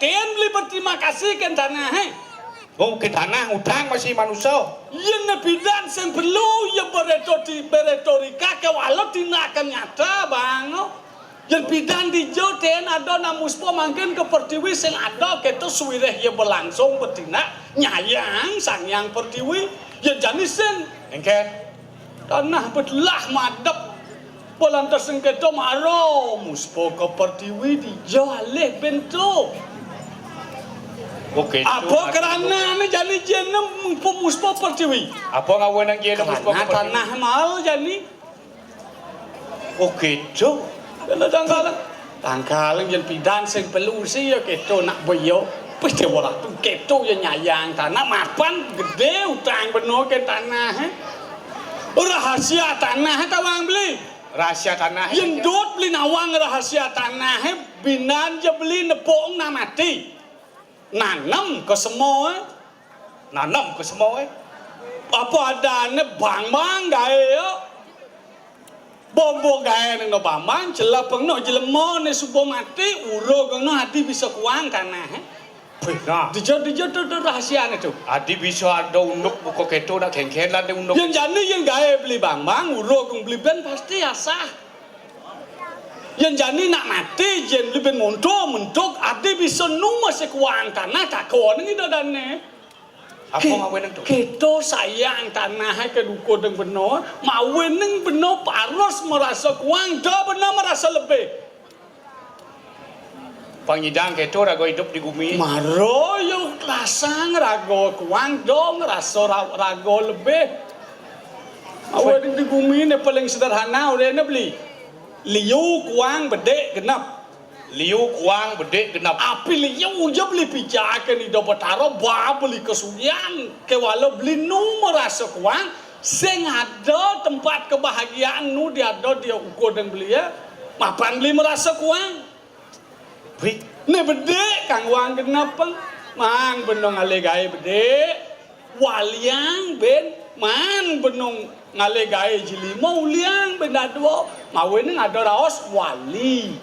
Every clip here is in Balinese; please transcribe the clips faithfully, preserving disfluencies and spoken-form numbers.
Kén beli berterima kasih kén tanahé. Oh, kén tanah ngutang masih manusa. Yén pidan sing perlu ya bereto-, beretorika kéwala tindakan nyata, Bang. Yén pidan dija ten ada nak muspa mangkin ka pertiwi sing ada kéto sawiréh ya berlangsung bertindak nyayang Sang Hyang Pertiwi. Yén jani sing Éngkén. Tanah betelah madep. Polantas sing kéto mara muspa ka pertiwi dija alih ben to. Oké. Apa kranané jani jena muspa pertiwi? Apa ngawinang jena muspa pertiwi? Krana tanah mal jani. Oh, kéto. Kena tangkalan. Tangkalan yén pidan sing perlu sih ya kéto nak beya. Pis Déwa Ratu kéto ya nyayang tanah mapan gedé utang bena kén tanah, eh. Rahasia tanah tawang beli. Rahasia tanah. Yén dot beli nawang rahasia tanah, eh, binan ja beli nepuk nak mati. Nanem ka sema, eh. Nanem ka sema, eh. Apa adané bang-bang gaé, ya? Bombo gaé nang no bang-bang, celep nang no jelema né suba mati, urug nang no adi bisa kuang tanah, eh. Nah. Dija, dija to, to rahasiané to. Adi bisa ada unduk buka kéto nak kéngkén lah ada unduk. Yén jani yén gaé beli bang-bang, urug beli ben pasti asah. Yén jani nak mati, yén beli ben monto, mentuk, adi bisa nu masih kuang tanah, takon nang ida dané. Apa ngawinang to? Kéto sayang tanah ka duka deng bena, mawinang bena paros marasa kuang, da bena marasa lebih. Pang nyidang kéto raga idup di gumi. Mara ya lasang raga kuang, da ngrasa ra-, raga lebih. Mawinang di gumi né paling sederhana, uréné beli. Liu kuang bedik genep. Liu kuang bedik genep. Api liu ja beli picakan Ida Batara, ba beli kasugihan, kéwala beli nu marasa kuang, sing ada tempat kebahagiaan nu diada di ukur deng beli ya. Mapan beli marasa kuang. Wih. Né bedik kang kuang genep, mang bena ngalih gaé bedik. Waliang ben, man benung ngalih gaé jilima uliang ben dadua, mawinang ada raos wali.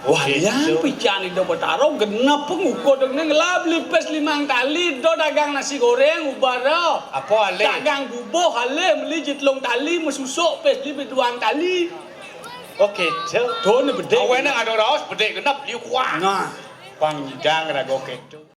Waliang pican Ida Batara genep ngukur dengné ngelah beli pis limang tali, da dagang nasi goreng ubara. Apa alih? Dagang bubuh alih meli ji telung tali, masusuk pis beli duang tali. Oké, cel. To né bedik. Mawinang ada raos bedik genep liu kuang. Nah. Pang nyidang raga kéto.